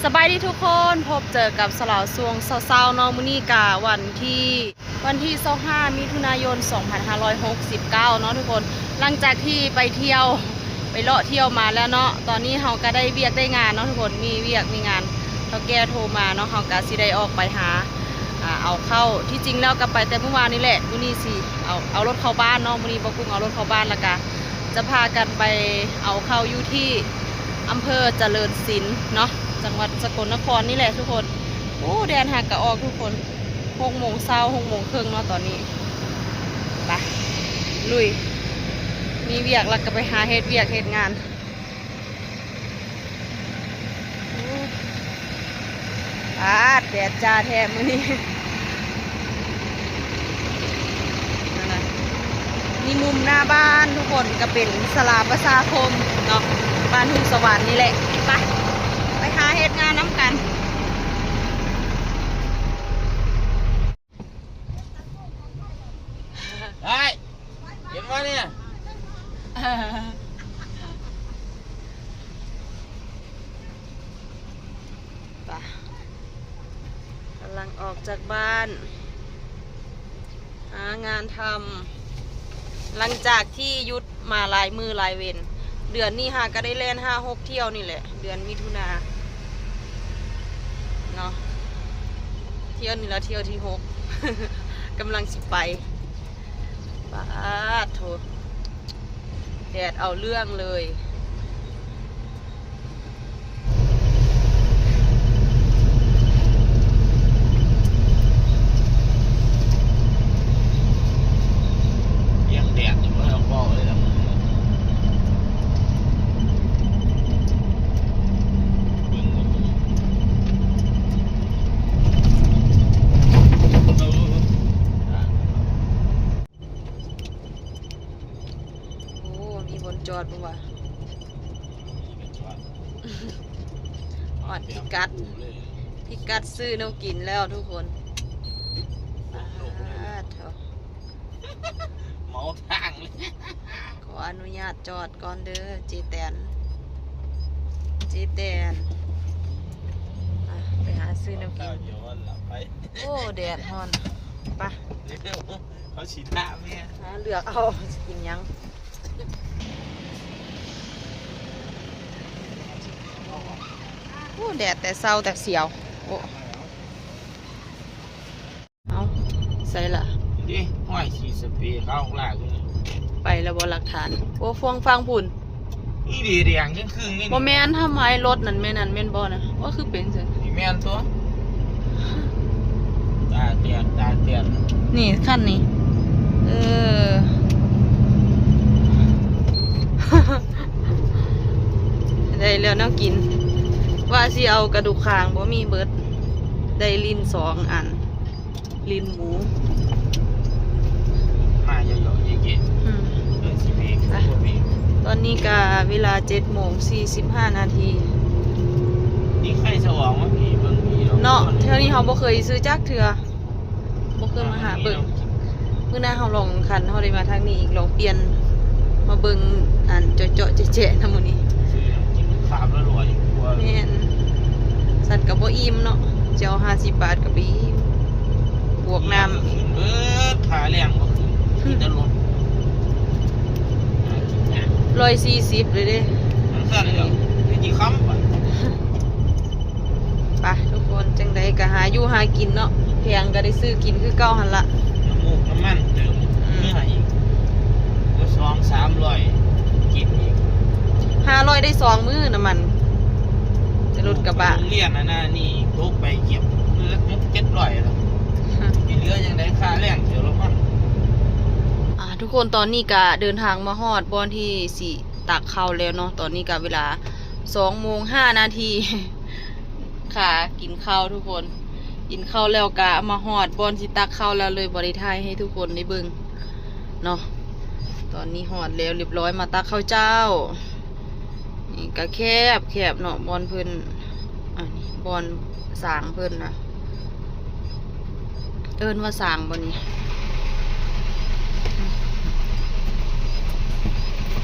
ສະບາຍດີທຸກຄົນ, ພົບເຈີກັບສາວລາວຊ່ວງເຊົ້າໆເນາະ. ມື້ນີ້ກະວັນທີ ວັນທີຊາວຫ້າ ມິຖຸນາຍົນ ສອງພັນຫ້າຮ້ອຍຫົກສິບເກົ້າເນາະທຸກຄົນ. ຫຼັງຈາກທີ່ໄປທ່ຽວ ໄປເລາະທ່ຽວມາແລ້ວເນາະ, ຕອນນີ້ເຮົາກະໄດ້ວຽກໄດ້ງານເນາະທຸກຄົນ, ມີວຽກມີງານ ເຖົ້າແກ່ໂທມາເນາະ, ເຮົາກະຊິໄດ້ອອກໄປຫາ ອ່າ ເອົາເຂົ້າ. ທີ່ຈິງແລ້ວກະໄປແຕ່ມື້ວານນີ້ແຫຼະ, ມື້ນີ້ຊິເອົາ ເອົາລົດເຂົ້າບ້ານເນາະ. ມື້ນີ້ບໍ່ກຸ້ງເອົາລົດເຂົ້າບ້ານ ແລ້ວກະຈະພາກັນໄປເອົາເຂົ້າຢູ່ທີ່ອຳເພີຈະເລີນສິນເນາະ, ຈັງຫວັດສະກົນນະຄອນນີ້ແຫຼະທຸກຄົນ. ໂອ້ ແດດຫາກະອອກທຸກຄົນ. ຫົກໂມງເຊົ້າ ຫົກໂມງເຄິ່ງເນາະຕອນນີ້. ໄປ ລຸຍ, ມີວຽກແລ້ວກະໄປຫາເຮັດວຽກເຮັດງານ. ໂອ້ ອາດ ແດດຈ້າແທ້ມື້ນີ້. ນັ້ນນະ ນີ້ມຸມໜ້າບ້ານທຸກຄົນ ກະເປັນສາລາປະຊາຄົມເນາະ, ບ້ານຫຸງສະຫວັນນີ້ແຫຼະ. ໄປ ໄປຫາເຮັດງານນຳກັນ. ໄດ້ ເຫັນບໍ່ນີ້? ໄປ ກຳລັງອອກຈາກບ້ານ ຫາງານທຳ ຫຼັງຈາກທີ່ຢຸດມາຫຼາຍມື້ຫຼາຍເວັນ. ເດືອນນີ້ຫາກະໄດ້ແລ່ນຫ້າຫົກທ່ຽວນີ້ແຫຼະ ເດືອນມິຖຸນາເນາະ. ທ່ຽວນີ້ລະທ່ຽວທີຫົກ ກຳລັງຊິໄປ. ປາດໂທ້ ແດດເອົາເລື່ອງເລີຍ. ລຽງແດດນີ້ບໍ່ຕ້ອງເວົ້າເລີຍລະ ເບິ່ງ ເອີ. ໂອ້ ມີບ່ອນຈອດບໍ່ວະ? ຮອດພິກັດ ພິກັດຊື້ແນວກິນແລ້ວທຸກຄົນ. ປາດໂທ້ ເໝົາທາງເລີຍ. ຂໍອະນຸຍາດຈອດກ່ອນເດີ ເຈແຕນ ເຈແຕນ. ໄປຫາຊື້ແນວກິນ. ໂອ້ ແດດຮ້ອນ. ໄປ ເຂົາຊິຖາມແມ່ ຫາເລືອກເອົາຊິກິນຫຍັງ. ໂອ້ ແດດແຕ່ເຊົ້າແຕ່ສຽວ. ໂອ້ ເອົາ ໃສລະ? ເດ້ ຫ້ອຍ ຂີ່ສະເປຂາວຫຼາຍກວ່ານີ້. ໄປແລ້ວບໍ່ຫຼັກຖານ? ໂອ້ ຟວງຟັງພຸ້ນ. ນີ້ເດ ແດງຈຶ່ງຄຶ່ງນີ້. ບໍ່ແມ່ນ ທຳໄມລົດນັ້ນແມ່ນ ນັ້ນແມ່ນບໍ່ນະ? ວ່າຄືເປັນຊັ້ນ. ນີ້ແມ່ນຕົວະ. ຕາກແດດ ຕາກແດດ. ນີ້ຄັນນີ້. ເອີ ໄດ້ແລ້ວແນວກິນ. ວ່າຊິເອົາກະດູກຄາງ ບໍ່ມີເບິດ. ໄດ້ລີ້ນສອງອັນ. ລີ້ນໝູ ມາເຍາະໆເຍະໆ. ອືມ ເອີ ຊິເບກ ອ່ະ ບໍ່ເບກ. ຕອນນີ້ກະເວລາເຈັດໂມງສີ່ສິບຫ້ານາທີ. ນີ້ໄຄສະອອງມາພີ້ ເບິ່ງພີ້ເນາະ. ເນາະ ແຖວນີ້ເຮົາບໍ່ເຄີຍຊື້ຈັກເທື່ອ ບໍ່ເຄີຍມາຫາເບິ່ງ. ມື້ໜ້າເຮົາລອງ ຄັນເຮົາໄດ້ມາທາງນີ້ອີກ ລອງປ່ຽນມາເບິ່ງອັນເຈາະໆແຈະໆນຳມື້ນີ້. ຊື້ນ້ຳກິນຄາບລະຮ້ອຍກວ່າ. ແມ່ນ ສັດກະບໍ່ອີ່ມເນາະ, ເຈົ້າຫ້າສິບບາດກະບໍ່ອີ່ມ ບວກນ້ຳ. ເບິດ ຄ່າແຮງບໍ່ຂຶ້ນ ມີແຕ່ລົດ ຫາກິນຍາກ. ຮ້ອຍສີ່ສິບເລີຍເດ້ ຈັ່ງຊັ້ນແລ້ວ ຄືຊິຄ້ຳບາດ. ໄປທຸກຄົນ ຈັ່ງໃດກະຫາຢູ່ຫາກິນເນາະ, ແພງກະໄດ້ຊື້ກິນຄືເກົ່າຫັ້ນລະ. ນ້ຳມູກນ້ຳມັນເຕີມ ອືມ ເມືອອີກ ກວ່າສອງສາມຮ້ອຍກິນອີກ. ຫ້າຮ້ອຍໄດ້ສອງມື້ນ້ຳມັນ ແຕ່ລົດກະບະ. ໂຮງຮຽນອັນນັ້ນນີ້ຕົກໄປເກືອບມື້ລະຫົກເຈັດຮ້ອຍແລ້ວ ຊິເຫຼືອຈັ່ງໃດ ຄ່າແຮງເສຍລົດມັນ. ອ່າ ທຸກຄົນ ຕອນນີ້ກະເດີນທາງມາຮອດບ່ອນທີ່ຊິຕັກເຂົ້າແລ້ວເນາະ. ຕອນນີ້ກະເວລາສອງໂມງຫ້ານາທີ. ຄ່າກິນເຂົ້າທຸກຄົນ, ກິນເຂົ້າແລ້ວກະມາຮອດບ່ອນຊິຕັກເຂົ້າແລ້ວ ເລີຍບໍ່ໄດ້ຖ່າຍໃຫ້ທຸກຄົນໄດ້ເບິ່ງເນາະ. ຕອນນີ້ຮອດແລ້ວຮຽບຮ້ອຍ ມາຕັກເຂົ້າເຈົ້າ. ນີ້ກະແຄບ ແຄບເນາະ ບ່ອນເພິ່ນ ອັນນີ້ບ່ອນສາງເພິ່ນນະ. ເອີ້ນວ່າສາງບໍ່ນີ້?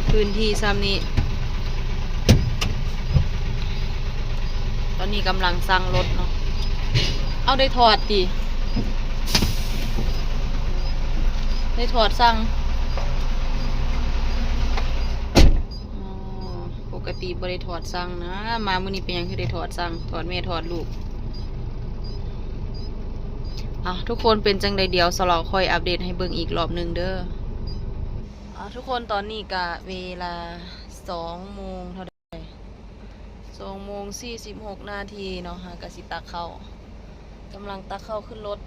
ພື້ນທີ່ຊ່ຳນີ້. ຕອນ ນີ້ກຳລັງຊັງລົດເນາະ. ເອົາ ໄດ້ຖອດຕິ? ໄດ້ຖອດຊັງ. ອໍ ປົກກະຕິບໍ່ໄດ້ຖອດຊັງນະ. ມາມື້ນີ້ເປັນຫຍັງຄືໄດ້ຖອດຊັງ? ຖອດແມ່ຖອດລູກ. ເອົາ ທຸກຄົນເປັນຈັ່ງໃດ ດຽວສາວລາວຄ່ອຍອັບເດດໃຫ້ເບິ່ງອີກລອບໜຶ່ງເດີ. ເອົາ ທຸກຄົນ ຕອນນີ້ກະເວລາສອງໂມງເທົ່າໃດ? ສອງໂມງສີ່ສິບຫົກນາທີເນາະ. ຫາກະຊິຕັກເຂົ້າ ກຳລັງຕັກເຂົ້າຂຶ້ນລົດ.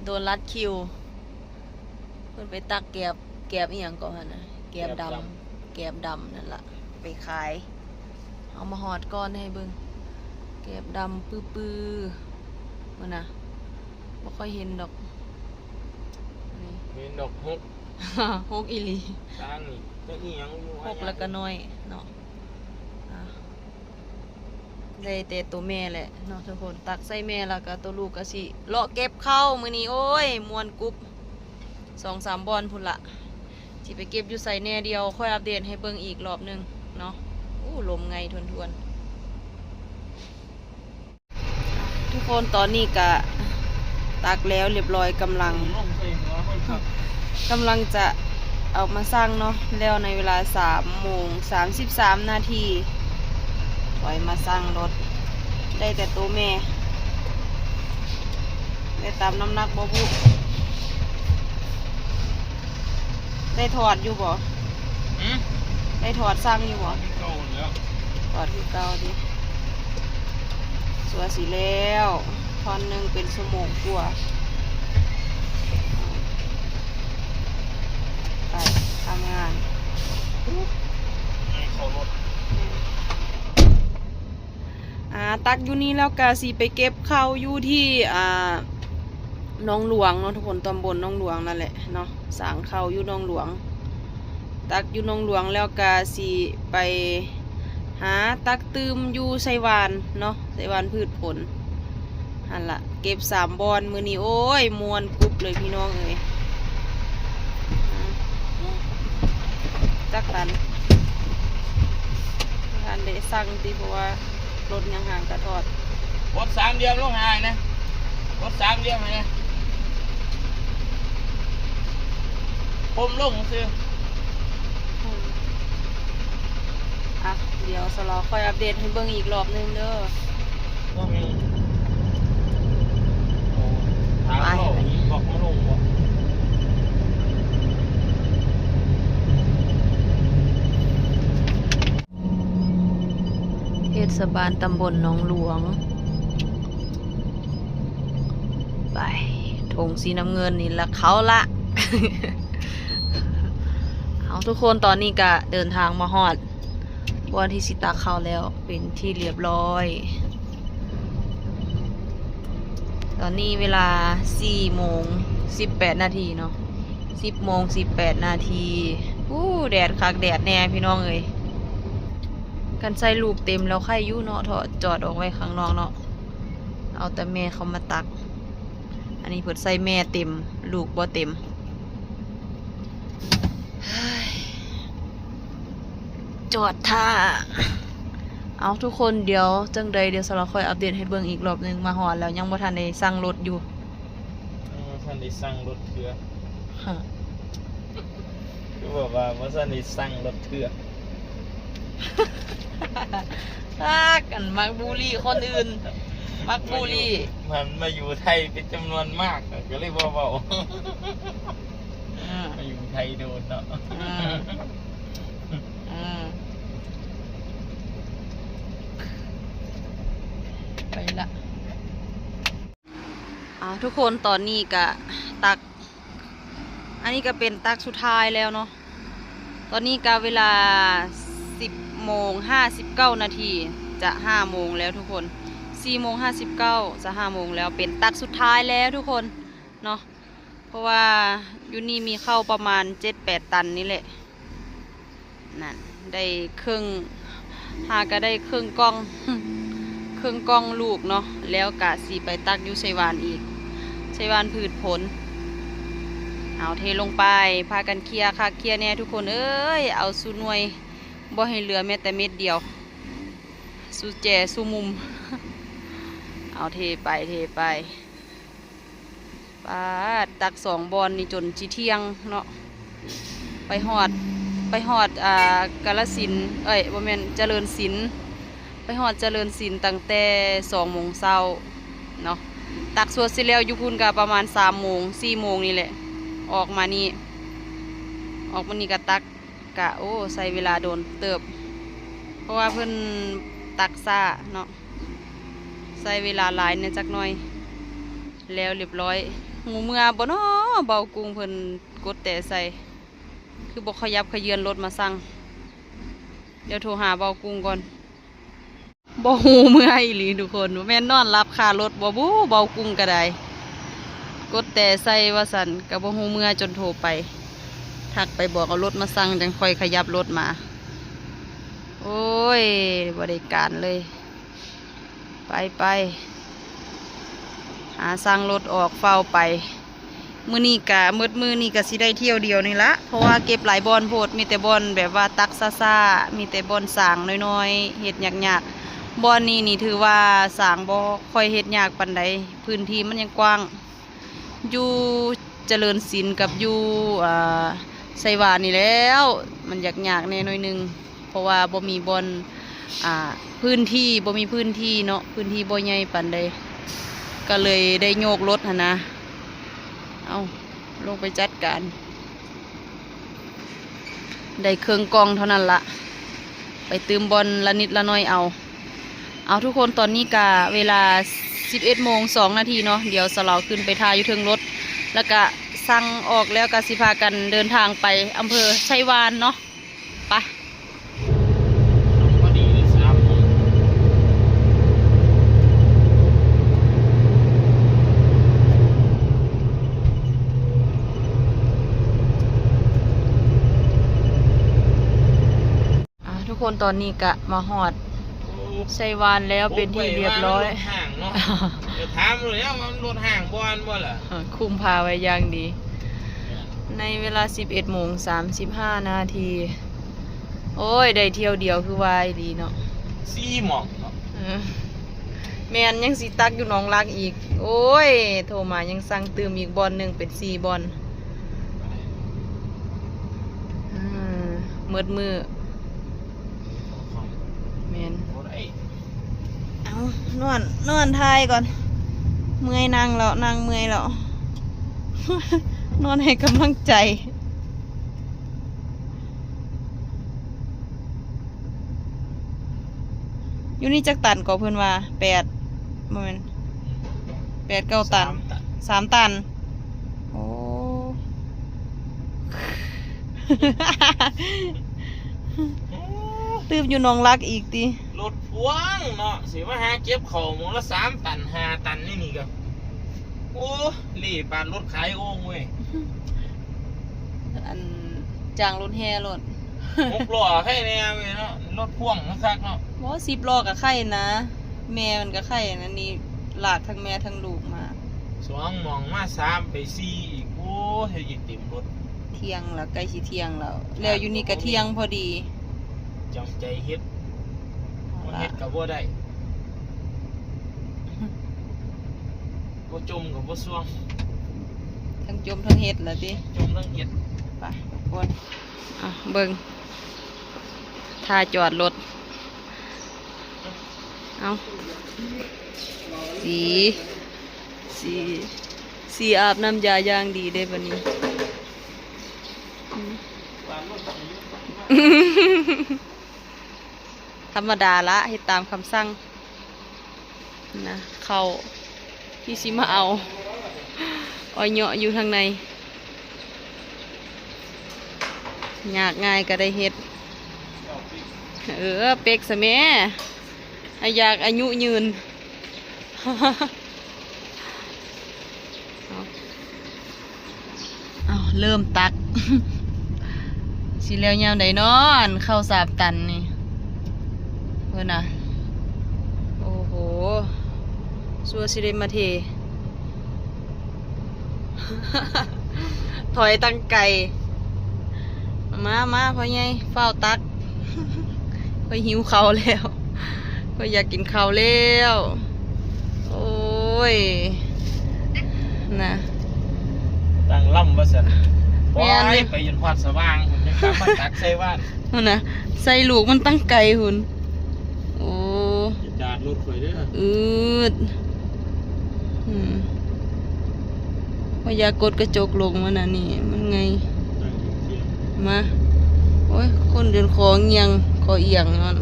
ໂດນລັດຄິວ. ເພິ່ນໄປຕັກແກບ ແກບອີ່ຫຍັງເກາະຫັ້ນນະ? ແກບດຳ ແກບດຳ ແກບດຳນັ້ນລະ ໄປຂາຍ. ເອົາມາຮອດກ່ອນໃຫ້ເບິ່ງ ແກບດຳປືໆ ເບິ່ງນະ. ບໍ່ຄ່ອຍເຫັນດອກ ນີ້ ເຫັນດອກ ຫົກ ຫົກອີ່ຫຼີ. ຊ້າງນີ້ຈັກອີ່ຫຍັງຢູ່ ຫົກແລ້ວກະນ້ອຍເນາະ. ອ່າ ໄດ້ແຕ່ໂຕແມ່ແຫຼະເນາະທຸກຄົນ. ຕັກໃສ່ແມ່ ແລ້ວກະໂຕລູກກະຊິເລາະເກັບເຂົ້າມື້ນີ້. ໂອ້ຍ ມ່ວນກຸບ ສອງສາມບ່ອນພຸ້ນລະ. ຊິໄປເກັບຢູ່ໃສແດ່ ດຽວຄ່ອຍອັບເດດໃຫ້ເບິ່ງອີກລອບໜຶ່ງເນາະ. ໂອ້ ລົມໄງທວນໆ. ທຸກຄົນ ຕອນນີ້ກະຕັກແລ້ວລຽບຮ້ອຍ ກຳລັງ ກຳລັງຈະເອົາມາຊັງເນາະ. ແລ້ວໃນເວລາສາມໂມງສາມສິບສາມນາທີ ຖອຍມາຊັງລົດ. ໄດ້ແຕ່ໂຕແມ່ ໄດ້ຕາມນ້ຳໜັກບໍ່ບຸ? ໄດ້ຖອດຢູ່ບໍ່? ຫື? ໄດ້ຖອດຊັງຢູ່ບໍ່? ຄືເກົ່າແລ້ວ ຖອດຄືເກົ່າຕິ. ຊົ່ວຊິແລ້ວ ທ່ອນໜຶ່ງເປັນຊົ່ວໂມງກວ່າ. ໄປທຳງານ ເຂົ້າລົດ. ອ່າ ຕັກຢູ່ນີ້ແລ້ວກະຊິໄປເກັບເຂົ້າຢູ່ທີ່ ອ່າ ໜອງຫຼວງເນາະທຸກຄົນ ຕຳບົນໜອງຫຼວງນັ້ນແຫຼະເນາະ. ສ້າງເຂົ້າຢູ່ໜອງຫຼວງ ຕັກຢູ່ໜອງຫຼວງ ແລ້ວກະຊິໄປຫາຕັກຕື່ມຢູ່ໄຊຫວານເນາະ ໄຊຫວານພືດຜົນ. ຫັ້ນລະ ເກັບສາມບ່ອນມື້ນີ້. ໂອ້ຍ ມ່ວນກຸບເລີຍພີ່ນ້ອງເອີຍ. ອືມ ຈັກຕັນ ບໍ່ທັນໄດ້ຊັງຕິ ເພາະວ່າລົດຍັງຫາກະຖອດ. ກົດສາມຫຼ່ຽມລົງໃຫ້ອ້າຍແດ່ ກົດສາມຫຼ່ຽມໃຫ້ແດ່ ກົ້ມລົງຊື່. ອືມ ອ່ະ ດຽວສາວລາວຄ່ອຍອັບເດດໃຫ້ເບິ່ງອີກລອບໜຶ່ງເດີ. ໄປ ເທດສະບານຕຳບົນໜອງຫຼວງ. ໄປ ຖົງສີນ້ຳເງິນນີ້ລະ ເຂົ້າລະ. ເອົາ ທຸກຄົນ ຕອນນີ້ກະເດີນທາງມາຮອດບ່ອນທີ່ຊິຕັກເຂົ້າແລ້ວເປັນທີ່ລຽບຮ້ອຍ. ຕອນນີ້ເວລາສີ່ໂມງສິບແປດນາທີເນາະ ສິບໂມງສິບແປດນາທີ. ອູ້ ແດດຄັກແດດແນ່ພີ່ນ້ອງເອີຍ. ຄັນໃສ່ລູກເຕັມແລ້ວໄຄຢູ່ເນາະ ເທາະ ຈອດອອກໄວ້ຂ້າງນອກເນາະ ເອົາແຕ່ແມ່ເຂົ້າມາຕັກ. ອັນນີ້ເພິ່ນໃສ່ແມ່ເຕັມ ລູກບໍ່ເຕັມ. ຈອດຖ້າ. ເອົາ ທຸກຄົນ ດຽວຈັ່ງໃດ ດຽວສາວລາວຄ່ອຍອັບເດດໃຫ້ເບິ່ງອີກລອບໜຶ່ງ. ມາຮອດແລ້ວຍັງບໍ່ທັນໄດ້ຊັງລົດຢູ່. ຍັງບໍ່ທັນໄດ້ຊັງລົດເທື່ອ. ຄືແບບວ່າບໍ່ທັນໄດ້ຊັງລົດເທື່ອ. ອາ ອັນມັກບູລີຄົນອື່ນ ມັກບູລີ. ມາຢູ່ ມັນມາຢູ່ໄທເປັນຈຳນວນມາກ ກະເລີຍບໍ່ເວົ້າ. ອືມ ມາຢູ່ໄທໂດນເນາະ. ອືມ ອືມ ໄປລະ. ເອົາ ທຸກຄົນ ຕອນນີ້ກະຕັກ ອັນນີ້ກະເປັນຕັກສຸດທ້າຍແລ້ວເນາະ. ຕອນນີ້ກະເວລາສິບໂມງຫ້າສິບເກົ້ານາທີ ຈະຫ້າໂມງແລ້ວທຸກຄົນ. ສີ່ໂມງຫ້າສິບເກົ້າ ຈະຫ້າໂມງແລ້ວ ເປັນຕັກສຸດທ້າຍແລ້ວທຸກຄົນເນາະ. ເພາະວ່າຢູ່ນີ້ມີເຂົ້າປະມານເຈັດແປດຕັນນີ້ແຫຼະ. ນັ້ນ ໄດ້ເຄິ່ງ ຫາກະໄດ້ເຄິ່ງກ່ອງ ເຄິ່ງກ່ອງລູກເນາະ. ແລ້ວກະຊິໄປຕັກຢູ່ໄຊຫວານອີກ ໄຊຫວານພືດຜົນ. ເອົາ ເທລົງໄປ ພາກັນເຄຍຄັກເຄຍແນ່ທຸກຄົນເອີຍ. ເອົາສູ່ໜ່ວຍ ບໍ່ໃຫ້ເຫຼືອແມ້ແຕ່ເມັດດຽວ. ສູ່ແຈສູ່ມຸມ. ເອົາເທໄປ ເທໄປ. ປາດ ຕັກສອງບ່ອນນີ້ຈົນຊິທ່ຽງເນາະ. ໄປຮອດ ໄປຮອດ ອ່າ ກາລະສິນ ເອີຍ ບໍ່ແມ່ນ ຈະເລີນສິນ. ໄປຮອດຈະເລີນສິນຕັ້ງແຕ່ສອງໂມງເຊົ້າເນາະ. ຕັກສ່ວນຊິແລ້ວຢູ່ພຸ້ນກະປະມານສາມໂມງ ສີ່ໂມງນີ້ແຫຼະ. ອອກມານີ້ ອອກມານີ້ກະຕັກ ກະ ໂອ້ ໃຊ້ເວລາດົນເຕີບ ເພາະວ່າເພິ່ນຕັກຊ້າເນາະ. ໃຊ້ເວລາຫຼາຍແດ່ຈັກໜ່ອຍ. ແລ້ວລຽບຮ້ອຍ. ຫູເມືອບໍ່ນໍ ເບົາກຸງເພິ່ນກົດແຕໃສ່ ຄືບໍ່ຂະຫຍັບຂະເຍືອນລົດມາສັ່ງ. ດຽວໂທຫາເບົາກຸງກ່ອນ. ບໍ່ຫູເມືອອີ່ຫຼີທຸກຄົນ. ແມ່ນນອນຫຼັບຄາລົດບໍ່ບຸ ເບົາກຸງກະໄດ້. ກົດແຕໃສ່ວ່າຊັ້ນ ກະບໍ່ຫູເມືອຈົນໂທໄປ ທັກໄປບອກເອົາລົດມາສັ່ງ ຈັ່ງຄ່ອຍຂະຫຍັບລົດມາ. ໂອ້ຍ ບໍ່ໄດ້ການເລີຍ. ໄປ ໄປ ຫາສັ່ງລົດອອກ ຟ້າວໄປ. ມື້ນີ້ກະ ໝົດມື້ນີ້ກະຊິໄດ້ທ່ຽວດຽວນີ້ລະ ເພາະວ່າເກັບຫຼາຍບ່ອນໂພດ. ມີແຕ່ບ່ອນແບບວ່າຕັກຊ້າໆ ມີແຕ່ບ່ອນສ້າງນ້ອຍໆ ເຮັດຍາກໆ. ບ່ອນນີ້ນີ້ຖືວ່າສ້າງບໍ່ຄ່ອຍເຮັດຍາກປານໃດ ພື້ນທີ່ມັນຍັງກວ້າງ. ຢູ່ຈະເລີນສິນກັບຢູ່ ອ່າ ໄຊວານນີ້ແຫຼ້ວ ມັນຢາກຍາກແດ່ໜ້ອຍໜຶ່ງ ເພາະວ່າບໍ່ມີບ່ອນ ອ່າ ພື້ນທີ່ ບໍ່ມີພື້ນທີ່ເນາະ ພື້ນທີ່ບໍ່ໃຫຍ່ປານໃດ ກະເລີຍໄດ້ໂຍກລົດຫັ້ນນະ. ເອົາ ລົງໄປຈັດການ. ໄດ້ເຄິ່ງກ່ອງເທົ່ານັ້ນລະ ໄປຕື່ມບ່ອນລະນິດລະໜ້ອຍເອົາ. ເອົາ ທຸກຄົນ ຕອນນີ້ກະເວລາສິບເອັດໂມງສອງນາທີເນາະ. ດຽວສາວລາວຂຶ້ນໄປຖ້າຢູ່ເທິງລົດ ແລ້ວກະສັ່ງອອກແລ້ວກະຊິພາກັນເດີນທາງໄປອຳເພີໄຊວານເນາະ. ໄປ. ອ່າ ທຸກຄົນ ຕອນນີ້ກະມາຮອດໄຊວານແລ້ວເປັນທີ່ລຽບຮ້ອຍ. ໂອ້ ໄປວ່າມັນລົດຫ້າງເນາະ. ເອີ ຖາມແລ້ວວ່າມັນລົດຫ້າງບໍ່ ອັນບໍ່ລະ ເອີ ຄຸມພາໄວ້ຢ່າງດີ. ແມ່ນ. ໃນເວລາສິບເອັດໂມງສາມສິບຫ້ານາທີ. ໂອ້ຍ ໄດ້ທ່ຽວດຽວຄືວ່າອີ່ຫຼີເນາະ. ສີ່ໝ່ອງເນາະ. ເອີ ແມ່ນ ຍັງຊິຕັກຢູ່ໜອງຫຼັກອີກ. ໂອ້ຍ ໂທມາຍັງສັ່ງຕື່ມອີກບ່ອນໜຶ່ງ ເປັນສີ່ບ່ອນ. ເອີ ໝົດມື້. ແມ່ນ. ເອົາ ນອນ ນອນຖ່າຍກ່ອນ ເມື່ອຍນັ່ງແລ້ວ ນັ່ງເມື່ອຍແລ້ວ ນອນໃຫ້ກຳລັງໃຈ. ຢູ່ນີ້ຈັກຕັນກໍເພິ່ນວ່າ ແປດ ບໍ່ແມ່ນ ແປດເກົ້າຕັນ ສາມຕັນ ສາມຕັນ. ໂອ້ ຕື່ມຢູ່ໜອງຫຼັກອີກຕິ. ລົດພ່ວງເນາະ ຊິມາຫາເກັບເຂົ້າໝ່ອງລະສາມຕັນ ຫ້າຕັນ ນີ້ນີ້ກະ ໂອ້ ເລ່ປານລົດຂາຍໂອ່ງເວີຍ. ອັນ ຈ້າງລົດແຫ່ໂລດ ຫົກລໍ້ໄຄແນ່ເວີຍເນາະ ລົດພ່ວງຄັກເນາະ. ບໍ່ ສິບລໍ້ກະໄຄນະ ແມ່ມັນກະໄຄ. ອັນນີ້ລາກທັງແມ່ທັງລູກມາ ສອງໝ່ອງ ມາສາມ ໄປສີ່ອີກ. ໂອ້ ເຮັດອີກເຕັມລົດ. ທ່ຽງລະ ໃກ້ຊິທ່ຽງແລ້ວ ແລ້ວຢູ່ນີ້ກະທ່ຽງພໍດີ. ຈຳໃຈເຮັດ ບໍ່ເຮັດກະບໍ່ໄດ້ ບໍ່ຈົມກະບໍ່ຊ່ວງ. ທັງຈົມທັງເຮັດລະຕິ. ຈົມທັງເຮັດ. ໄປທຸກຄົນ ອ່ະ ເບິ່ງ ທ່າຈອດລົດ. ເອົາ ສີ ສີ ສີອາບນ້ຳຢາຢ່າງດີເດ້ບັດນີ້. ທຳມະດາລະ ເຮັດຕາມຄຳສັ່ງນະ. ເຂົ້າທີ່ຊິມາເອົາ ອ້ອຍເຍາະຢູ່ທາງໃນ. ຍາກງ່າຍກະໄດ້ເຮັດ. ເອີ ເປັກຊະແມ້ ໃຫ້ຢາກອາຍຸຍືນ. ເອົາ ເລີ່ມຕັກ ຊິແລ້ວຍາມໃດນໍ ອັນເຂົ້າສາມຕັນນີ້. ເບິ່ງນະ ໂອ້ໂຫ ຊົ່ວຊິໄດ້ມາເທ ຖອຍຕັ້ງໄກ. ມາ ມາ ພໍ່ໃຫຍ່ ຟ້າວຕັກ ຂ້ອຍຫິວເຂົ້າແລ້ວ. ຂ້ອຍຢາກກິນເຂົ້າແລ້ວ ໂອ້ຍ ນະ ຕັ້ງລຳວ່າຊັ້ນ ແມ່ນ ໂອ້ຍ ໄປຈົນຮອດສະຫວ່າງພຸ້ນ ຍັງກັບມາຕັກໃສ່ບ້ານພຸ້ນນະ ໃສ່ລູກມັນຕັ້ງໄກພຸ້ນ ໂອ້ ຈາດລົດຂ້ອຍເດີ້ ອືດ ອືມ ວ່າຢ່າກົດກະຈົກລົງມັນອັນນີ້ ມັນໄງ ມາ ໂອ້ຍ ຄົນຈົນຄໍງ່ຽງ ຄໍອ່ຽງນັ້ນ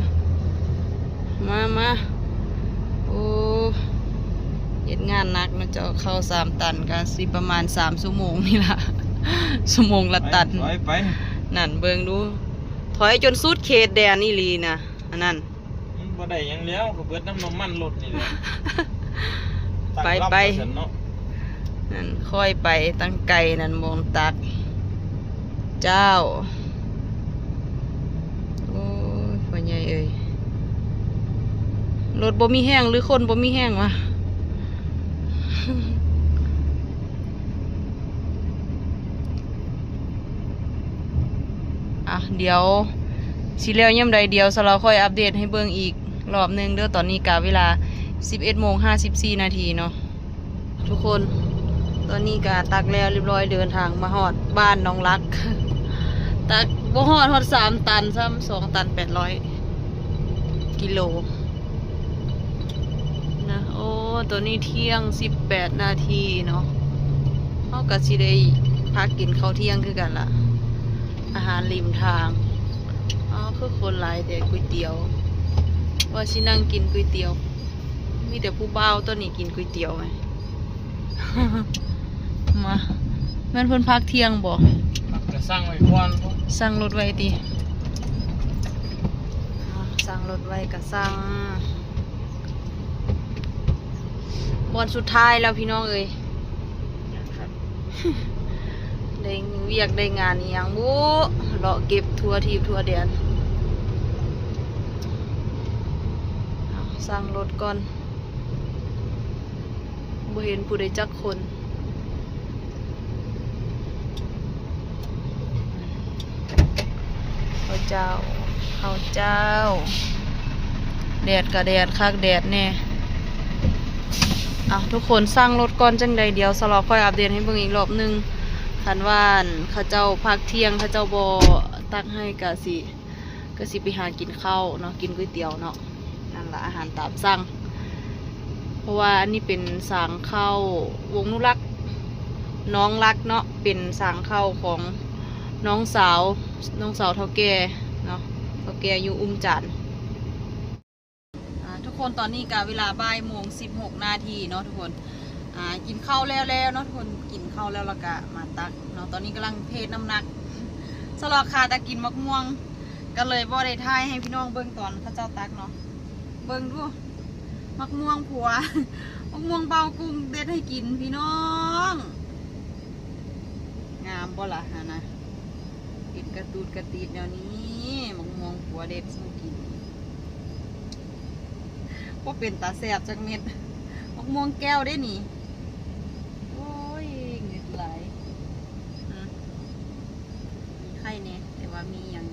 ມາ ມາ ໂອ້ ເຮັດງານໜັກເນາະ ເຈົ້າ ເຂົ້າສາມຕັນ ກະຊິປະມານສາມຊົ່ວໂມງນີ້ລະ ຊົ່ວໂມງລະຕັນ ໄປ ໄປ ນັ້ນ ເບິ່ງດູ ຖອຍຈົນສຸດເຂດແດນອີ່ຫຼີນະ ອັນນັ້ນ ມັນບໍ່ໄດ້ຫຍັງແລ້ວ ກໍເບິດນຳນ້ຳມັນລົດນີ້ແຫຼະ ໄປ ໄປ ນັ້ນ ຄ່ອຍໄປຕັ້ງໄກນັ້ນ ໝ່ອງຕັກ ເຈົ້າ ໂອ້ຍ ພໍ່ໃຫຍ່ເອີຍ ລົດບໍ່ມີແຮງ ຫຼື ຄົນບໍ່ມີແຮງວະ? ອ່ະ ດຽວຊິແລ້ວຍາມໃດ ດຽວສາວລາວຄ່ອຍອັບເດດໃຫ້ເບິ່ງອີກລອບໜຶ່ງເດີ້ ຕອນນີ້ກະເວລາສິບເອັດໂມງຫ້າສິບສີ່ນາທີເນາະ ທຸກຄົນ ຕອນນີ້ກະຕັກແລ້ວຮຽບຮ້ອຍ ເດີນທາງມາຮອດບ້ານໜອງຫຼັກ ຕັກບໍ່ຮອດ ຮອດສາມຕັນຊ້ຳ ສອງຕັນແປດຮ້ອຍກິໂລນະ ໂອ້ ຕອນນີ້ທ່ຽງສິບແປດນາທີເນາະ ເຮົາກະຊິໄດ້ພັກກິນເຂົ້າທ່ຽງຄືກັນລະ ອາຫານລິມທາງ ອ້າວ ຄືຄົນຫຼາຍແທ້ ກ໋ວຍຕຽວ ວ່າຊິນັ່ງກິນກ໋ວຍຕຽວ ມີແຕ່ຜູ້ບ່າວຕົວນີ້ກິນກ໋ວຍຕຽວແມະ ມາ ແມ່ນເພິ່ນພັກທ່ຽງບໍ່? ກະສັ່ງໄວ້ກ່ອນ ສັ່ງລົດໄວ້ຕິ ອ່າ ສັ່ງລົດໄວ້ກະສັ່ງ ບ່ອນສຸດທ້າຍແລ້ວພີ່ນ້ອງເອີຍ ໄດ້ວຽກໄດ້ງານອີ່ຫຍັງບຸ ເລາະເກັບທົ່ວທີບທົ່ວແດນ ເອົາ ສັ່ງລົດກ່ອນ ບໍ່ເຫັນຜູ້ໃດຈັກຄົນ. ເຂົ້າເຈົ້າ ເຂົ້າເຈົ້າ ແດດກະແດດຄັກແດດແນ່. ເອົາ ທຸກຄົນ ສັ່ງລົດກ່ອນ ຈັ່ງໃດດຽວສາວລາວຄ່ອຍອັບເດດໃຫ້ເບິ່ງອີກລອບໜຶ່ງ. ຄັນວ່າ ອັ່ນ ເຂົາເຈົ້າພັກທ່ຽງ ເຂົາເຈົ້າບໍ່ຕັກໃຫ້ ກະຊິ ກະຊິໄປຫາກິນເຂົ້າເນາະ ກິນກ໋ວຍຕຽວເນາະ. ນັ້ນລະ ອາຫານຕາມສັ່ງ ເພາະວ່າອັນນີ້ເປັນສາງເຂົ້າວົງນຸລັກ ໜອງຫຼັກເນາະ ເປັນສາງເຂົ້າຂອງນ້ອງສາວ ນ້ອງສາວເຖົ້າແກ່ເນາະ ເຖົ້າແກ່ຢູ່ອຸ້ມຈານ. ອ່າ ທຸກຄົນ ຕອນນີ້ກະເວລາບ່າຍໂມງສິບຫົກນາທີເນາະທຸກຄົນ. ອ່າ ກິນເຂົ້າແລ້ວແລ້ວເນາະທຸກຄົນ ກິນເຂົ້າແລ້ວລະກະມາຕັກເນາະ. ຕອນນີ້ກຳລັງເທນ້ຳໜັກ ສາວລາວຄາແຕ່ກິນໝາກມ່ວງ ກະເລີຍບໍ່ໄດ້ຖ່າຍໃຫ້ພີ່ນ້ອງເບິ່ງຕອນເຂົາເຈົ້າຕັກເນາະ. ເບິ່ງດູ ໝາກມ່ວງຜົວ ໝາກມ່ວງເບົາກຸ້ງເດັດໃຫ້ກິນພີ່ນ້ອງ. ງາມບໍ່ລະຫັ້ນນະ ເປັນກະຕູດກະຕີດແນວນີ້ ໝາກມ່ວງຜົວເດັດສູ່ກິນ ບໍ່ເປັນຕາແຊບຈັກເມັດ. ໝາກມ່ວງແກ້ວເດ້ນີ້ ໂອ້ຍ ງຶດຫຼາຍ. ໄຂ່ແນ່ ແຕ່ວ່າມີຫຍັງ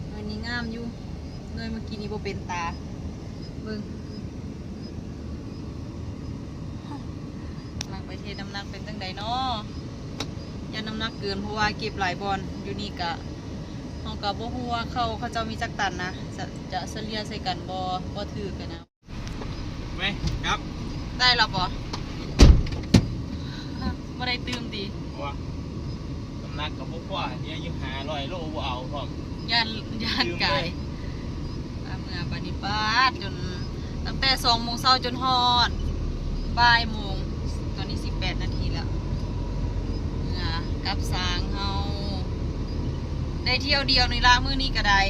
ໜ່ວຍນີ້ງາມຢູ່ ໜ່ວຍເມື່ອກີ້ນີ້ບໍ່ເປັນຕາ. ເບິ່ງ ກຳລັງໄປເທນ້ຳໜັກ ເປັນຈັ່ງໃດນໍ ຢ້ານນ້ຳໜັກເກີນ ເພາະວ່າເກັບຫຼາຍບ່ອນ. ຢູ່ນີ້ກະ ເຮົາກະບໍ່ຮູ້ວ່າເຂົ້າເຂົາເຈົ້າມີຈັກຕັນນະ ຈະ ຈະສະເລ່ຍໃສ່ກັນບໍ່ ບໍ່ຖືກຫັ້ນນະ. ໄປ ກັບ ໄດ້ລະບໍ່? ບໍ່ໄດ້ຕື່ມຕິ? ບໍ່ ນ້ຳໜັກກະບໍ່ພໍ ເຫຼືອຢູ່ຫ້າຮ້ອຍໂລ ບໍ່ເອົາພ້ອມ ຢ້ານ ຢ້ານກາຍ. ເມືອບາດນີ້ປາດ ຈົນ ຕັ້ງແຕ່ສອງໂມງເຊົ້າຈົນຮອດບ່າຍໂມງ ຕອນນີ້ສິບແປດນາທີແລ້ວ. ເມືອ ກັບສາງເຮົາ ໄດ້ທ່ຽວດຽວນີ້ລະ ມື້ນີ້ກະໄດ້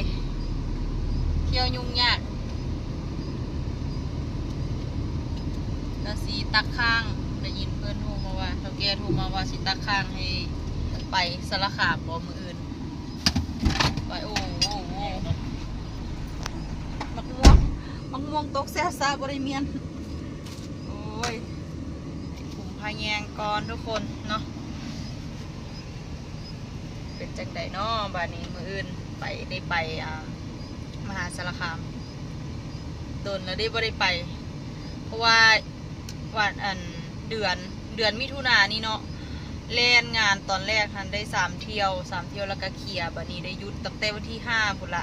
ທ່ຽວຫຍຸ້ງຍາກ. ກະຊິຕັກຄ້າງ ໄດ້ຍິນເພິ່ນໂທມາວ່າ ເຖົ້າແກ່ໂທມາວ່າຊິຕັກຄ້າງໃຫ້ໄປສາລະຄາມບໍ່ມື້ອື່ນ. ໄປ ໂອ້ ໂອ້ ໂອ້ ໝາກມ່ວງ ໝາກມ່ວງຕົກແຊະຊະ ບໍ່ໄດ້ມ້ຽນ. ໂອ້ຍ ກຸມພະແຍງກ່ອນທຸກຄົນເນາະ. ເປັນຈັ່ງໃດນໍ ບາດນີ້ມື້ອື່ນໄປ ໄດ້ໄປ ອ່າ ມະຫາສາລະຄາມ. ດົນແລ້ວເດ້ບໍ່ໄດ້ໄປ ເພາະວ່າ ວ່າ ອັນ ເດືອນ ເດືອນມິຖຸນານີ້ເນາະ ແລ່ນງານຕອນແລກຫັ້ນໄດ້ສາມທ່ຽວ ສາມທ່ຽວ ແລ້ວກະເຄຍ ບາດນີ້ໄດ້ຢຸດຕັ້ງແຕ່ວັນທີຫ້າພຸ້ນລະ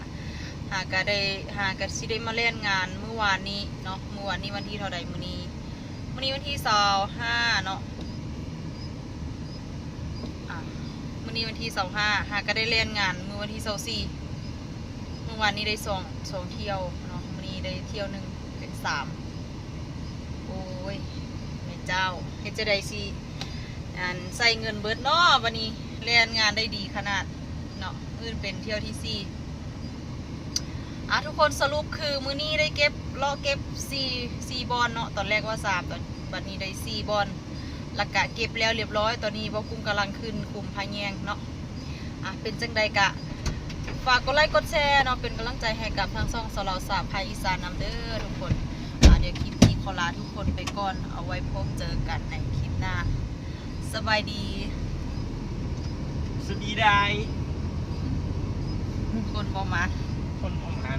ຫາກະໄດ້ ຫາກະຊິໄດ້ມາແລ່ນງານມື້ວານນີ້ເນາະ ມື້ວານນີ້ວັນທີເທົ່າໃດມື້ນີ້ ມື້ນີ້ວັນທີຊາວຫ້າເນາະ ອາ ມື້ນີ້ວັນທີຊາວຫ້າ ຫາກະໄດ້ແລ່ນງານມື້ວັນທີຊາວສີ່ ມື້ວານນີ້ໄດ້ສອງ ສອງທ່ຽວເນາະ ມື້ນີ້ໄດ້ທ່ຽວໜຶ່ງເປັນສາມ ໂອ້ຍ ແມ່ເຈົ້າ ເຮັດຈັ່ງໃດຊິ ອັນ ໃຊ້ເງິນເບິດເນາະ ບາດນີ້ແລ່ນງານໄດ້ດີຂະໜາດເນາະ ມື້ອື່ນເປັນທ່ຽວທີສີ່ ອາ ທຸກຄົນ ສະຫຼຸບຄືມື້ນີ້ໄດ້ເກັບ ເລາະເກັບສີ່ ສີ່ບ່ອນເນາະ ຕອນແລກວ່າສາມ ຕອນ ບັດນີ້ໄດ້ສີ່ບ່ອນ ແລ້ວກະເກັບແລ້ວລຽບຮ້ອຍ ຕອນນີ້ບ່າວກຸ້ງກຳລັງຂຶ້ນຄຸມພະແຍງເນາະ ອາ ເປັນຈັ່ງໃດກະຝາກກົດໄລກົດແຊເນາະ ເປັນກຳລັງໃຈໃຫ້ກັບທາງຊ່ອງສາວລາວສາວໄພອີສານນຳເດີທຸກຄົນ ອາ ດຽວຄລິບນີ້ຂໍລາທຸກຄົນໄປກ່ອນ ເອົາໄວ້ພົບເຈີກັນໃນຄລິບໜ້າ ສະບາຍດີ ສະບາຍດີ ຄົນບໍ່ມາ ຄົນບໍ່ມາ